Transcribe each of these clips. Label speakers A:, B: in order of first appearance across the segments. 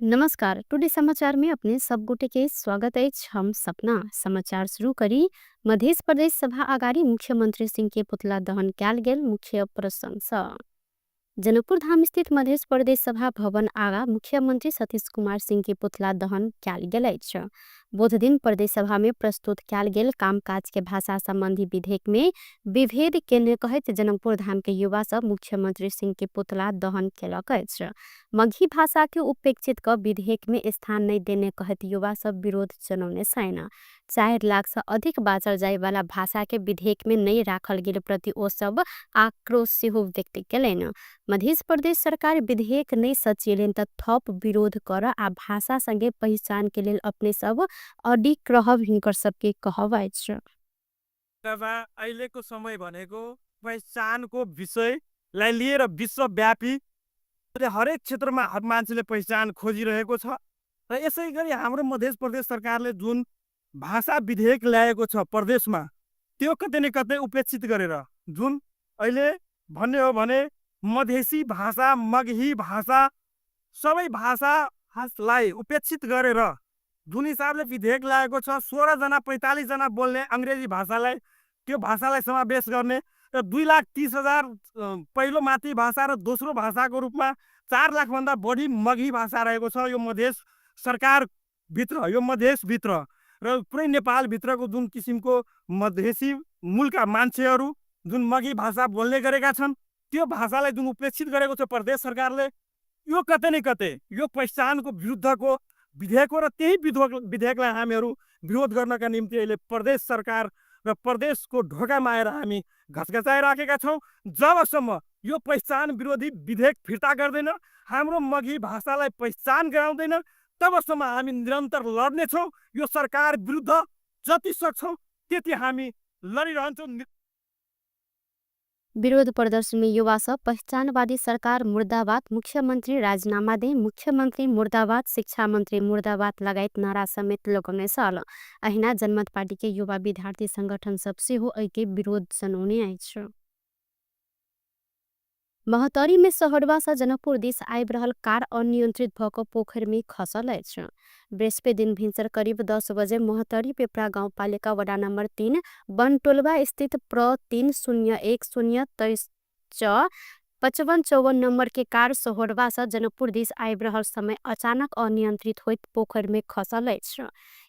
A: नमस्कार, टुडे समाचार में अपने सब गोटे के स्वागत अछि। हम सपना समाचार शुरू करी। मध्य प्रदेश सभा अगाडि मुख्यमंत्री सिंह के पुतला दहन कयल गेल मुख्य प्रसंग। जनकपुर धाम स्थित मध्य प्रदेश सभा भवन आगा मुख्यमंत्री सतीश कुमार सिंह के पुतला दहन कयल गेल अछि। बुध दिन प्रदेश सभा में प्रस्तुत कयल गेल कामकाज के भाषा संबंधी विधेयक में विभेद केने कहैत जनकपुर धाम के युवा सब मुख्यमंत्री सिंह के पुतला दहन केलक अछि। मगही भाषा के उपेक्षित क विधेयक में स्थान नहीं देने कहैत युवा सब विरोध जनौने छैन। 4 लाख से अधिक बाजल जाय वाला भाषा के विधेयक में नहीं राखल गेल प्रति ओ सब आक्रोश सेहो व्यक्त केलनि। मध्य प्रदेश सरकार विधेयक नहीं सचेलन त थप विरोध कर आ भाषा संगे पहिचान के लेल अपने सब अडिग रहब हिनकर सबके कहब अछि।
B: अहिलेको समय भनेको पहिचानको विषयलाई लिएर विश्वव्यापी हरेक क्षेत्रमा मान्छेले पहिचान खोजिरहेको छ र यसै गरी हाम्रो मध्य प्रदेश सरकारले जुन भाषा विधेयक ल्याएको छ प्रदेशमा त्यो कतै न कतै उपेक्षित गरेर जुन अहिले भन्ने हो भने मधेसी भाषा, मगही भाषा, सबै भाषालाई उपेक्षित गरेर जुन हिसाबले विधेयक ल्याएको छ 16 जना 45 जना बोल्ने अङ्ग्रेजी भाषालाई त्यो भाषालाई समावेश गर्ने र 2,30,000 पहिलो मातृभाषा र दोस्रो भाषाको रूपमा 4 लाखभन्दा बढी मगही भाषा रहेको छ यो मधेस सरकारभित्र, यो मधेसभित्र र पुरै नेपालभित्रको जुन किसिमको मधेसी मूलका मान्छेहरू जुन मगही भाषा बोल्ने गरेका छन् त्यो भाषालाई जुन उपेक्षित गरेको छ प्रदेश सरकारले, यो कतै न कतै यो पहिचानको विरुद्धको विधेयक हो र त्यही विधेयकलाई हामीहरू विरोध गर्नका निम्ति अहिले प्रदेश सरकार र प्रदेशको ढोकामा आएर हामी घचघचाइराखेका छौँ। जबसम्म यो पहिचान विरोधी विधेयक फिर्ता गर्दैन, हाम्रो मगही भाषालाई पहिचान गराउँदैन, तबसम्म हामी निरन्तर लड्नेछौँ। यो सरकार विरुद्ध जति सक्छौँ त्यति हामी लडिरहन्छौँ।
A: विरोध प्रदर्शन में युवा सब पहिचानवादी सरकार मुर्दाबाद, मुख्यमंत्री राजीनामा दे, मुख्यमंत्री मुर्दाबाद, शिक्षा मंत्री मुर्दाबाद लगायत नारा समेत लगौने छल। अहिना जनमत पार्टी के युवा विद्यार्थी संगठन सब सेहो एहि के विरोध जनौने अछि। महोत्तरी में सहरवा से जनकपुर दिस आबि रहल कार अनियंत्रित भ क पोखरि में खसल अछि। बृहस्पति दिन भिनसर करीब 10 बजे महोत्तरी पेपरा गाउँपालिका वडा नंबर 3 बनटोलवा स्थित प्र 3 0 1 0 23 च 55 54 नंबर के कार सोहरवा से जनकपुर दिस आबि रहल समय अचानक अनियंत्रित होइत पोखरि में खसल अछि।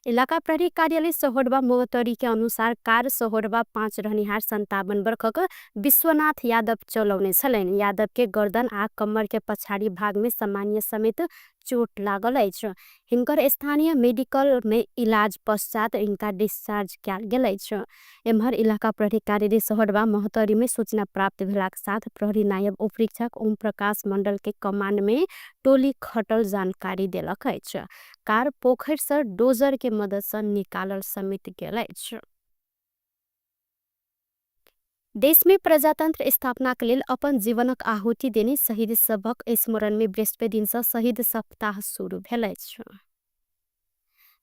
A: इलाका प्रहरी कार्यालय सोहरवा महोत्तरी के अनुसार कार सोहरवा 5 रहनिहार 57 वर्षक विश्वनाथ यादव चलौने छलनि। यादव के गर्दन आ कमर के पछाड़ी भाग में सामान्य समेत चोट लागल अछि। हिनकर स्थानीय मेडिकल में इलाज पश्चात इनका डिस्चार्ज कयल गेल अछि। एम्हर इलाका प्रहरी कार्यालय सोहरवा महोत्तरी में सूचना प्राप्त भेलाक साथ प्रहरी नायब उपरीक्षक ओम प्रकाश मंडल के कमान में टोली खटल जानकारी देलक अछि। कार पोखरि से डोजर के मदद से निकालल समेत गेल अछि। देश में प्रजातंत्र स्थापना के लेल अपन जीवनक आहुति देने शहीद सभक स्मरण में बृहस्पति दिन से शहीद सप्ताह शुरू भेल अछि।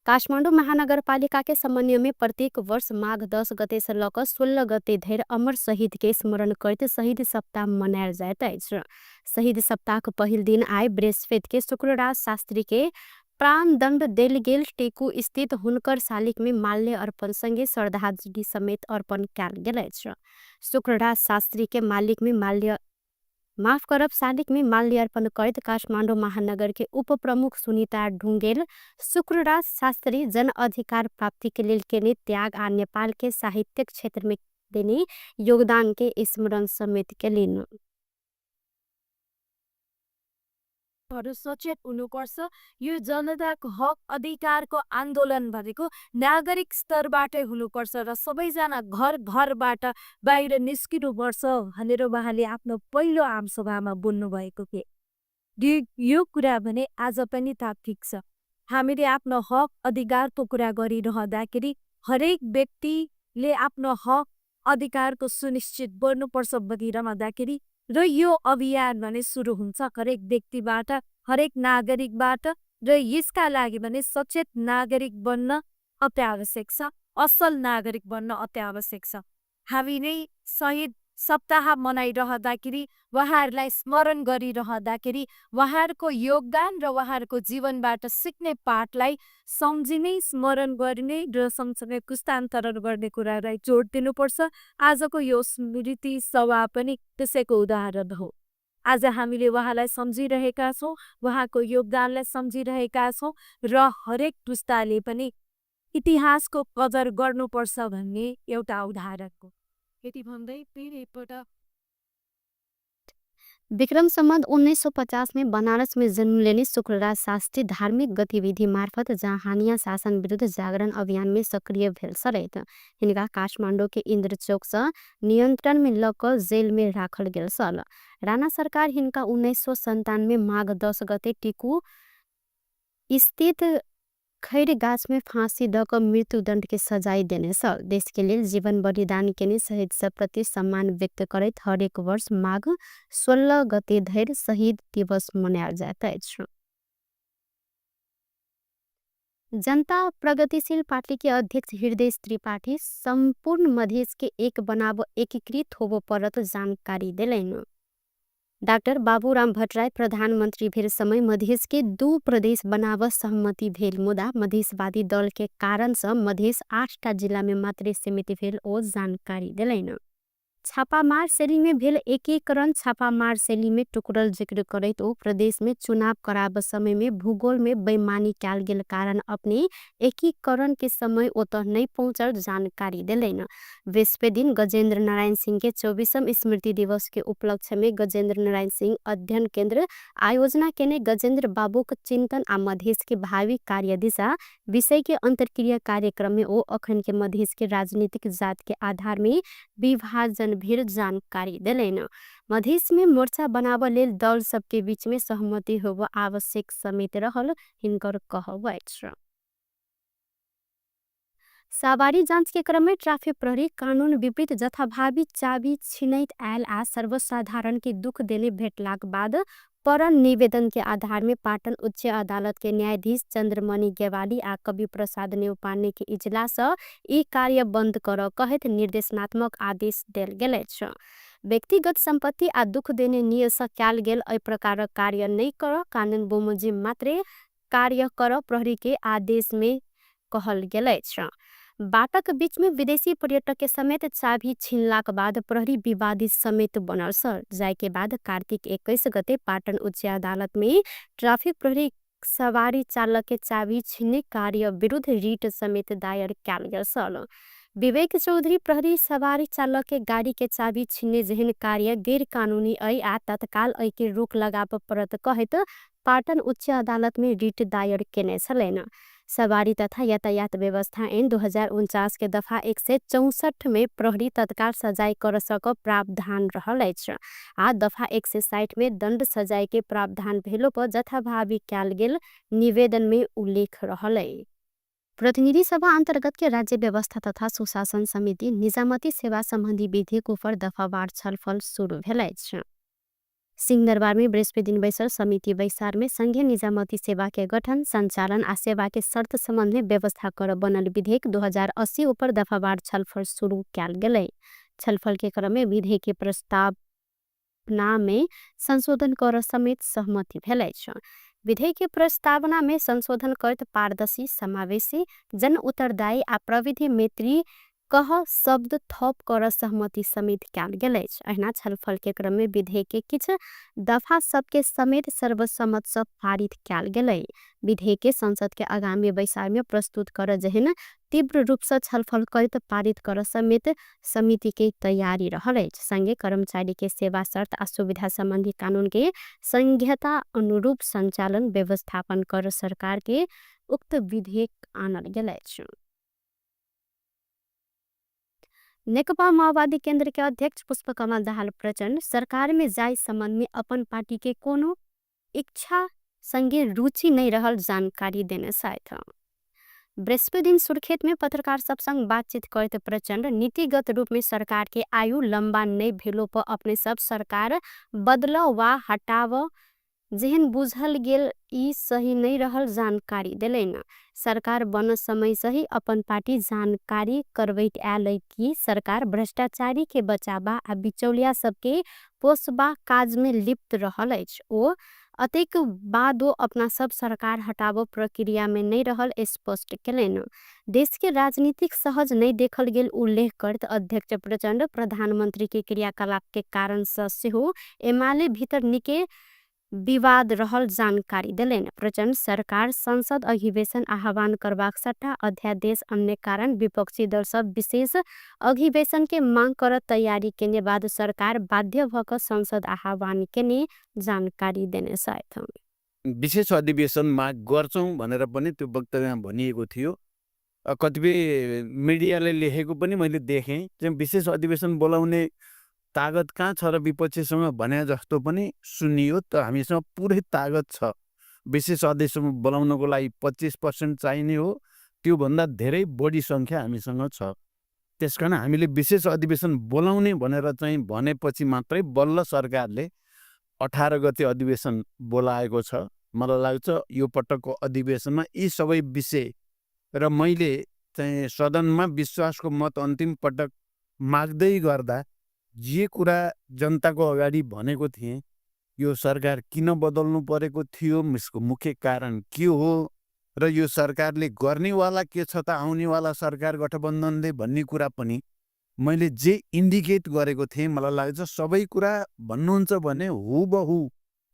A: काठमाडौँ महानगरपालिका के समन्वय में प्रत्येक वर्ष माघ 10 गते से लऽ कऽ 16 गते धरि अमर शहीद के स्मरण करैत शहीद सप्ताह मनायल जाइत अछि। शहीद सप्ताह के पहिल दिन आइ बृहस्पति के शुक्रराज शास्त्री के प्राणदंड देल गेल टेकू स्थित हुनकर शालिक में माल्य अर्पण संगे श्रद्धांजलि समेत अर्पण कयल गेल अछि। शुक्रराज शास्त्री के मालिक में माल्य माफ करब शालिक में माल्य अर्पण करैत काठमाडौँ महानगर के उप प्रमुख सुनीता ढुंगेल शुक्रराज शास्त्री जन अधिकार प्राप्ति के लेल केने त्याग आ नेपाल के साहित्यिक क्षेत्र में देने योगदान के स्मरण समेत केलिन।
C: सचेत हुनुपर्छ। यो जनताको हक अधिकारको आन्दोलन भनेको नागरिक स्तरबाटै हुनुपर्छ र सबैजना घर घरबाट बाहिर निस्किनुपर्छ भनेर उहाँले आफ्नो पहिलो आमसभामा बोल्नुभएको थियो। यो कुरा भने आज पनि तात्विक छ। हामीले आफ्नो हक अधिकारको कुरा गरिरहँदाखेरि हरेक व्यक्तिले आफ्नो हक अधिकारको सुनिश्चित गर्नुपर्छ भनिरहँदाखेरि र यो अभियान भने सुरु हुन्छ हरेक व्यक्तिबाट, हरेक नागरिकबाट र यसका लागि भने सचेत नागरिक बन्न अत्यावश्यक छ, असल नागरिक बन्न अत्यावश्यक छ। हामी नै शहीद सप्ताह मनाइरहँदाखेरि, उहाँहरूलाई स्मरण गरिरहँदाखेरि उहाँहरूको योगदान र उहाँहरूको जीवनबाट सिक्ने पाठलाई सम्झिने, स्मरण गर्ने र सँगसँगै पुस्तान्तरण गर्ने कुरालाई जोड दिनुपर्छ। आजको यो स्मृति सभा पनि त्यसैको उदाहरण हो। आज हामीले उहाँलाई सम्झिरहेका छौँ, उहाँको योगदानलाई सम्झिरहेका छौँ र हरेक पुस्ताले पनि इतिहासको कदर गर्नुपर्छ भन्ने एउटा उदाहरण हो। यति भन्दै फेरि एकपल्ट
A: विक्रम सम्वत 1950 में बनारस में जन्म लेने शुक्रराज शास्त्री धार्मिक गतिविधि मार्फत जहानिया शासन विरुद्ध जागरण अभियान में सक्रिय भेल छलथि। हिनका काठमाडौँ के इन्द्र चौक सँ नियंत्रण में ल क जेल में राखल गेल छल। राणा सरकार हिनका 1997 माघ 10 गते टिकू स्थित खैर गाछ में फांसी द क मृत्युदण्ड के सजाय देने छल। देश के लेल जीवन बलिदान केने शहीद सब प्रति सम्मान व्यक्त करैत हरेक वर्ष माघ 16 गते धरि शहीद दिवस मनायल जाइत अछि। जनता प्रगतिशील पार्टी के अध्यक्ष हृदय त्रिपाठी सम्पूर्ण मधेश के एक बनाब एकीकृत होबो परत जानकारी देलनि। डाक्टर बाबूराम भट्टराई प्रधानमन्त्री भेल समय मधेश के 2 प्रदेश बनाब सहमति भेल, मुदा मधेशवादी दल के कारण से मधेश 8टा जिला में मात्रै सीमित भेल ओ जानकारी देलनि। छापामार शैली में भेल एकीकरण छापामार शैली में टुकड़ल जिक्र करैत ओ प्रदेश में चुनाव कराब समय में भूगोल में बेईमानी कयल गेल कारण अपने एकीकरण के समय ओतऽ नहीं पहुँचल जानकारी देलनि। बृहस्पति दिन गजेंद्र नारायण सिंह के 24म स्मृति दिवस के उपलक्ष्य में गजेंद्र नारायण सिंह अध्ययन केंद्र आयोजना केने गजेंद्र बाबूक चिंतन आ मधेश के भावी कार्य दिशा विषय के अंतर्क्रिया कार्यक्रम में ओ अखन के मधेश के राजनीतिक जात के आधार में विभाजन भेल जानकारी देलनि। मधेश में मोर्चा बनाबऽ लेल दल सबके बीच में सहमति होब आवश्यक समेत रहल हिनकर कहब अछि। सवारी जांच के क्रम में ट्रैफिक प्रहरी कानून विपरीत जथाभावी चाबी छिनैत आयल आ सर्वसाधारण के दुख देने भेटलाक बाद परन निवेदन के आधार में पाटन उच्च अदालत के न्यायाधीश चंद्रमणि गेवाली आ कवि प्रसाद नेउपाने के इजलास ई कार्य बंद कर कहैत निर्देशनात्मक आदेश देल गेल अछि। व्यक्तिगत संपत्ति आ दुख देने नियत सँ कयल गेल एहि प्रकारक कार्य नहि कर कानून बमोजिम मात्रे कार्य कर प्रहरी के आदेश में कहल गेल अछि। बाटक बीच में विदेशी पर्यटक के समेत चाबी छिनलाक बाद प्रहरी विवादित समेत बनल सर। जाय के बाद कार्तिक 21 गते पाटन उच्च अदालत में ट्रैफिक प्रहरी सवारी चालक के चाबी छिनने कार्य विरुद्ध रिट समेत दायर कयल गेल छल। विवेक चौधरी प्रहरी सवारी चालक के गाड़ी के चाबी छिनने जेहन कार्य गैर कानूनी अइ आ तत्काल अइ के रोक लगाबऽ पड़त कहैत पाटन उच्च अदालत में रिट दायर केने छलनि। सवारी तथा यातायात व्यवस्था ऐन 2049 के दफा 164 में प्रहरी तत्काल सजाय कर सक प्रावधान रहल अछि आ दफा 160 में दंड सजाय के प्रावधान भेलो पर जथाभावी कयल गेल निवेदन में उल्लेख रहल अछि। प्रतिनिधि सभा अंतर्गत के राज्य व्यवस्था तथा सुशासन समिति निजामती सेवा संबंधी विधेयक ऊपर दफावार छलफल शुरू भेल अछि। सिंहदरबार में बृहस्पति दिन बैसल समिति बैसार में संघीय निजामती सेवा के गठन, संचालन आ सेवा के शर्त संबंध में व्यवस्था कर बनल विधेयक 2080 ऊपर दफावार छलफल शुरू कयल गेलै। छलफल के क्रम में विधेयक के प्रस्तावना में संशोधन कर समेत सहमति भेल अछि। विधेयक के प्रस्तावना में संशोधन करत पारदर्शी, समावेशी, जन उत्तरदायी आ प्रविधि मैत्री कह शब्द थप कर सहमति समेत कयल गेल अछि। अहिना छलफल के क्रम में विधेयक के किछु दफा सबके समेत सर्वसम्मत सँ पारित कयल गेलै। विधेयक के संसद के आगामी बैसार में प्रस्तुत कर जेहन तीव्र रूप सँ छलफल करत पारित कर समेत समिति के तैयारी रहल अछि। संगे कर्मचारी के सेवा शर्त आ सुविधा संबंधी कानून के संहिता अनुरूप संचालन व्यवस्थापन कर सरकार के उक्त विधेयक आनल गेल अछि। नेकपा माओवादी केंद्र के अध्यक्ष पुष्पकमल दाहाल प्रचण्ड सरकार में जाय संबंध में अपन पार्टी के कोनो इच्छा संगे रुचि नहीं रहल जानकारी देने छथि। बृहस्पति दिन सुर्खेत में पत्रकार सब संग बातचीत करते प्रचण्ड नीतिगत रूप में सरकार के आयु लंबा नहीं भेलो पर अपने सब सरकार बदल वा हटाव जेहन बुझल गेल ई सही नै रहल जानकारी देलैन। सरकार बनत समयसही अपन पार्टी जानकारी करबैत आयल कि सरकार भ्रष्टाचारीके बचाबा आ बिचौलिया सबके पोसबा काजमे लिप्त रहल अछि। ओ अतेक बादो अपना सब सरकार हटाबो प्रक्रियामे नै रहल स्पष्ट केलैन। देशके राजनीतिक सहज नै देखल गेल उल्लेख करत अध्यक्ष प्रचण्ड प्रधानमन्त्रीके क्रियाकलापके कारणसँ सेहो एमाले भितर निके विवाद रहल जानकारी देलैन। प्रचण्ड सरकार संसद अधिवेशन आह्वान करबाक सट्टा अध्यादेश अन्य कारण विपक्षी दल सब विशेष अधिवेशन के मांग कर तयारी केने बाद सरकार बाध्य भ क संसद आह्वान केने जानकारी देने छथि।
D: विशेष अधिवेशन माग गर्छौँ भनेर पनि त्यो वक्तव्यमा भनिएको थियो। कतिपय मिडियाले लेखेको पनि मैले देखेँ। चाहिँ विशेष अधिवेशन बोलाउने तागत कहाँ छ र विपक्षीसँग भने जस्तो पनि सुनियो। त हामीसँग पुरै तागत छ। विशेष अधिवेशन बोलाउनको लागि 25% चाहिने हो, त्योभन्दा धेरै बढी सङ्ख्या हामीसँग छ। त्यसकारण हामीले विशेष अधिवेशन बोलाउने भनेर चाहिँ भनेपछि मात्रै बल्ल सरकारले 18 गते अधिवेशन बोलाएको छ। मलाई लाग्छ यो पटकको अधिवेशनमा यी सबै विषय र मैले चाहिँ सदनमा विश्वासको मत अन्तिम पटक माग्दै गर्दा जे कुरा जनताको अगाडि भनेको थिएँ, यो सरकार किन बदल्नु परेको थियो, यसको मुख्य कारण के हो र यो सरकारले गर्नेवाला के छ त आउनेवाला सरकार गठबन्धनले भन्ने कुरा पनि मैले जे इन्डिकेट गरेको थिएँ, मलाई लाग्छ सबै कुरा भन्नुहुन्छ भने हुबहु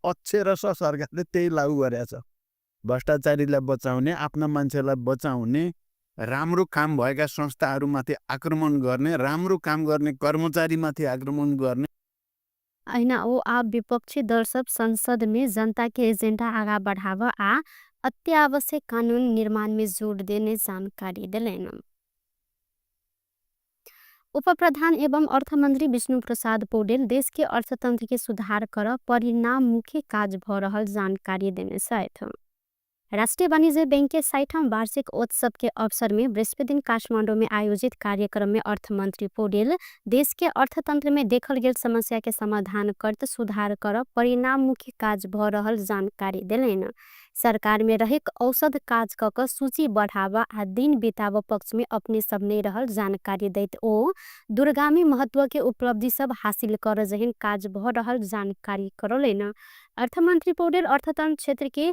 D: अक्षरशः सरकारले त्यही लागू गरेको छ। भ्रष्टाचारीलाई बचाउने, आफ्ना मान्छेलाई बचाउने, राम्रो काम भएका संस्थाहरूमाथि आक्रमण गर्ने, राम्रो काम गर्ने कर्मचारीमाथि आक्रमण गर्ने।
A: अहिना ओ आब विपक्षी दल सब संसद में जनता के एजेंडा आगा बढ़ाव आ अत्यावश्यक कानून निर्माण में जोड़ देने जानकारी देलैन। उपप्रधान एवं अर्थमन्त्री विष्णु प्रसाद पौडेल देश के अर्थतंत्र के सुधार कर परिणाममुखी काज भ रहल जानकारी देने छथि। राष्ट्रिय वाणिज्य बैंक के 60वां वार्षिक उत्सव के अवसर में बृहस्पति दिन काठमाडौँ में आयोजित कार्यक्रम में अर्थमन्त्री पौडेल देश के अर्थतंत्र में देखल गेल समस्या के समाधान करत सुधार कर परिणाममुखी काज भ रहल जानकारी देलैन। सरकार में रहेक औषध काज क क सूची बढ़ावा आ दिन बिताव पक्ष में अपने सब नै रहल जानकारी दैत ओ दूरगामी महत्व के उपलब्धि सब हासिल कर जहिन काज भ रहल जानकारी करौलैन। अर्थमन्त्री पौडेल अर्थतंत्र क्षेत्र के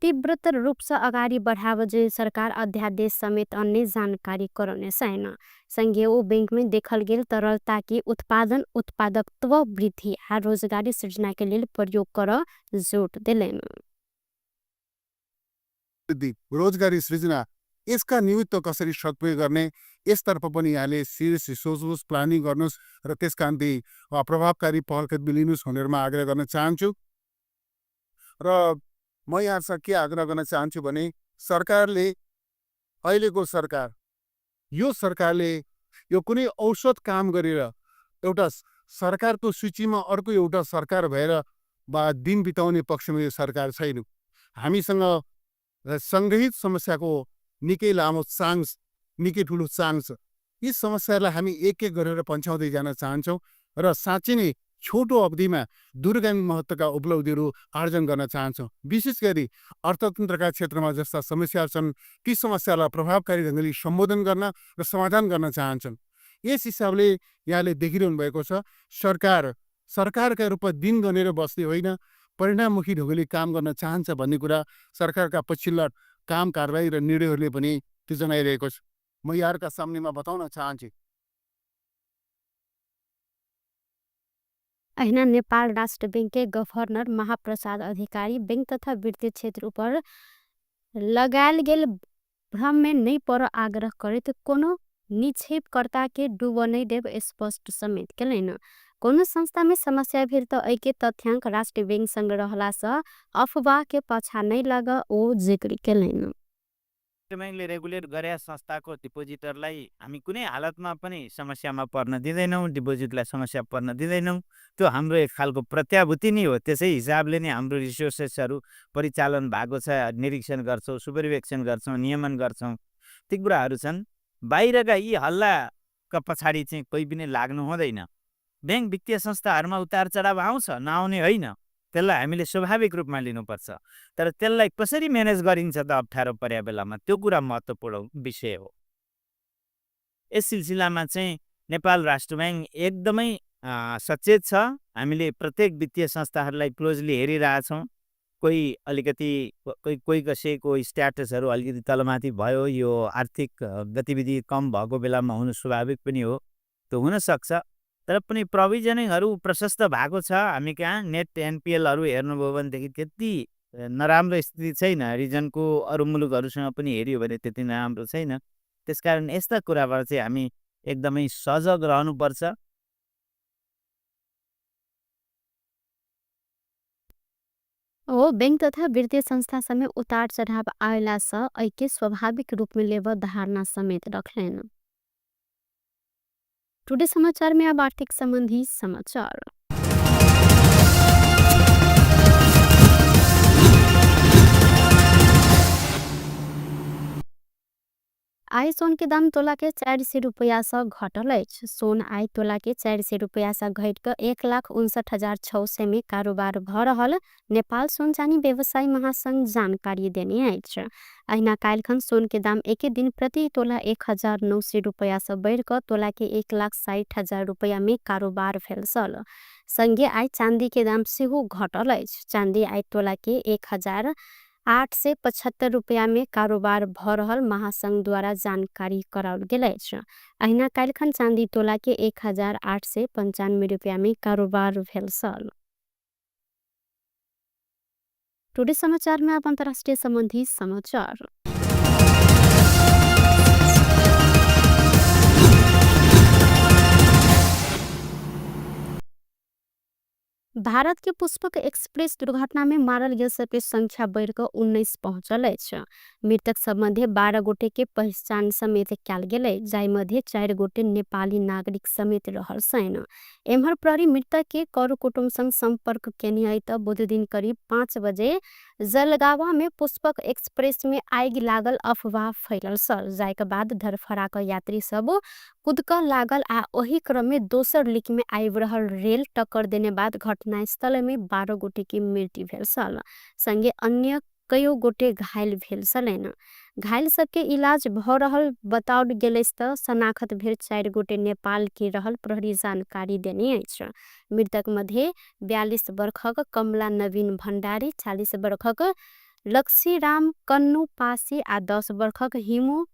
A: तीव्रतर रूप से अगाडि बढ़ाव जे सरकार अध्यादेश समेत अन्य जानकारी करौने छैन। संगे ओ बैंक में देखल गेल तरलता के उत्पादन उत्पादकत्व वृद्धि आ रोजगारी सृजना के लेल प्रयोग कर जोड देलैन।
E: वृद्धि, रोजगारी सृजना यसका निमित्त कसरी सदुपयोग गर्ने यसतर्फ पनि यहाँले सिरियसली सोच्नुहोस्, प्लानिङ गर्नुहोस् र त्यसका निम्ति प्रभावकारी पहल कदमी लिनुहोस् भनेर म आग्रह गर्न चाहन्छु। र म यहाँसँग के आग्रह गर्न चाहन्छु भने सरकारले, अहिलेको सरकार, यो सरकारले यो कुनै औषध काम गरेर एउटा सरकारको सूचीमा अर्को एउटा सरकार भएर बा दिन बिताउने पक्षमा यो सरकार छैन। हामीसँग सङ्ग्रहित समस्याको निकै लामो चाङ, निकै ठुलो चाङ छ। यी समस्याहरूलाई हामी एक एक गरेर पन्छाउँदै जान चाहन्छौँ र साँच्चै नै छोटो अवधिमा दूरगामी महत्त्वका उपलब्धिहरू आर्जन गर्न चाहन्छौँ। विशेष गरी अर्थतन्त्रका क्षेत्रमा जस्ता समस्याहरू छन् ती समस्यालाई प्रभावकारी ढङ्गले सम्बोधन गर्न र समाधान गर्न चाहन्छौँ। यस हिसाबले यहाँले देखिरहनु भएको छ, सरकार सरकारका रूपमा दिन गनेर बस्ने होइन, परिणाममुखी ढङ्गले काम गर्न चाहन्छ भन्ने कुरा सरकारका पछिल्ला काम कारवाही र निर्णयहरूले पनि त्यो जनाइरहेको छ। म यहाँहरूका सामनेमा बताउन चाहन्छु।
A: अहिना नेपाल राष्ट्र बैंक के गभर्नर महाप्रसाद अधिकारी बैंक तथा वित्तीय क्षेत्र उपर लगायल गेल भ्रम में नै पर आग्रह करैत कोनो निक्षेपकर्ता के डुब नै देब स्पष्ट समेत केलैन। कोनो संस्था में समस्या भेल त एके तथ्यांक राष्ट्र बैंक संग रहला सँ अफवाह के पाछा नै लाग ओ जिक्र केलैन।
F: बैंकले रेगुलेट गरेका संस्थाको डिपोजिटरलाई हामी कुनै हालतमा पनि समस्यामा पर्न दिँदैनौँ, डिपोजिटलाई समस्या पर्न दिँदैनौँ। त्यो हाम्रो एक खालको प्रत्याभूति नै हो। त्यसै हिसाबले नै हाम्रो रिसोर्सेसहरू परिचालन भएको छ। निरीक्षण गर्छौँ, सुपरिवेक्षण गर्छौँ, नियमन गर्छौँ, ती कुराहरू छन्। बाहिरका यी हल्लाका पछाडि चाहिँ कोही पनि लाग्नु हुँदैन। ब्याङ्क वित्तीय संस्थाहरूमा उतार चढाव आउँछ, नआउने होइन, त्यसलाई हामीले स्वाभाविक रूपमा लिनुपर्छ। तर त्यसलाई कसरी म्यानेज गरिन्छ त अप्ठ्यारो परेको बेलामा, त्यो कुरा महत्त्वपूर्ण विषय हो। यस सिलसिलामा चाहिँ नेपाल राष्ट्र ब्याङ्क एकदमै सचेत छ। हामीले प्रत्येक वित्तीय संस्थाहरूलाई क्लोजली हेरिरहेछौँ। कोही अलिकति कोही कोही कसैको स्ट्याटसहरू अलिकति तलमाथि भयो, यो आर्थिक गतिविधि कम भएको बेलामा हुनु स्वाभाविक पनि हो, त्यो हुनसक्छ। तर पनि प्रोभिजनिङहरू प्रशस्त भएको छ। हामी कहाँ नेट एनपिएलहरू हेर्नुभयो भनेदेखि त्यति नराम्रो स्थिति छैन। रिजनको अरू मुलुकहरूसँग पनि हेऱ्यो भने त्यति नराम्रो छैन। त्यसकारण यस्ता कुराबाट चाहिँ हामी एकदमै सजग रहनुपर्छ।
A: ओ बैंक तथा वित्तीय संस्था समेत उतार चढ़ाव आएला सँ एहिके स्वाभाविक रूपमे लेबऽ धारणा समेत रखलनि। टुडे समाचार में अब आर्थिक संबंधी समाचार। आइ सोन के दाम तोला के 400 रुपया सँ घटल अछि। सोन आइ तोला के 400 रुपया सँ घटि कऽ 1,59,600 में कारोबार भऽ रहल नेपाल सोन चानी व्यवसायी महासंघ जानकारी देने अछि। अहिना काल्हिखन सोन के दाम एके दिन प्रति तोला 1,900 रुपया सँ बढ़ि कऽ तोला के 1,60,000 रुपया में कारोबार भेल छल। संगे आइ चांदी के दाम सेहो घटल अछि। चांदी आइ तोला के 1,875 रुपया में कारोबार भऽ रहल महासंघ द्वारा जानकारी कराओल गेल अछि। अहिना काल्हिखन चांदी तोला के 1,895 रुपया में कारोबार भेल छल। टुडे समाचार में अब अंतर्राष्ट्रीय संबंधी समाचार। भारत के पुष्पक एक्सप्रेस दुर्घटना में मारल गेल सबके संख्या बढ़ि कऽ 19 पहुँचल अछि। मृतक सब मध्य 12 गोटे के पहचान समेत कयल गेल अछि, जाहि मध्य 4 गोटे नेपाली नागरिक समेत रहल छनि। एम्हर प्रहरी मृतक के कर कुटुम्ब संग संपर्क केने अछि तऽ बुध दिन करीब 5 बजे जलगावा में पुष्पक एक्सप्रेस में आगि लागल अफवाह फैलल छल, जाहि के बाद धरफड़ा कऽ यात्री सब कुदकऽ लागल आ ओहि क्रम में दोसर लीक में आबि रहल रेल टक्कर देने बाद घटनास्थल में 12 गोटे के मृत्यु भेल छल, संगे अन्य कयो गोटे घायल भेल छलनि। घायल सबके इलाज भऽ रहल बताओल गेल अछि तऽ शनाखत भेल 4 गोटे नेपाल के रहल प्रहरी जानकारी देने अछि। मृतक मध्य 42 वर्षक कमला नवीन भंडारी, 40 वर्षक लक्ष्मीराम कन्नू पासी आ 10 वर्षक हिमू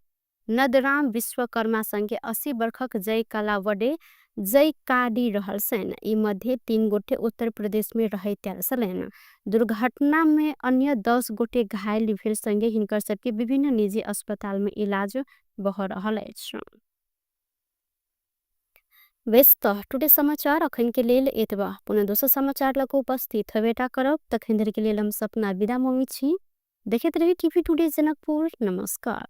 A: नदराम विश्वकर्मा संगे 80 वर्षक जय कला वडे जय काडी रहल छनि। ई मध्ये 3 गोटे उत्तर प्रदेश में रहैत आयल छलनि। दुर्घटना में अन्य 10 गोटे घायल भेल संगे हिनकर सबके विभिन्न निजी अस्पताल में इलाज भऽ रहल अछि। बेस तऽ टुडे समाचार अखन के लेल एतबा। पुनः दोसर समाचार लऽ कऽ उपस्थित हेबेटा करब। तखन धरि के लेल हम सपना विदा मांगै छी। देखैत रही टीवी टुडे जनकपुर। नमस्कार।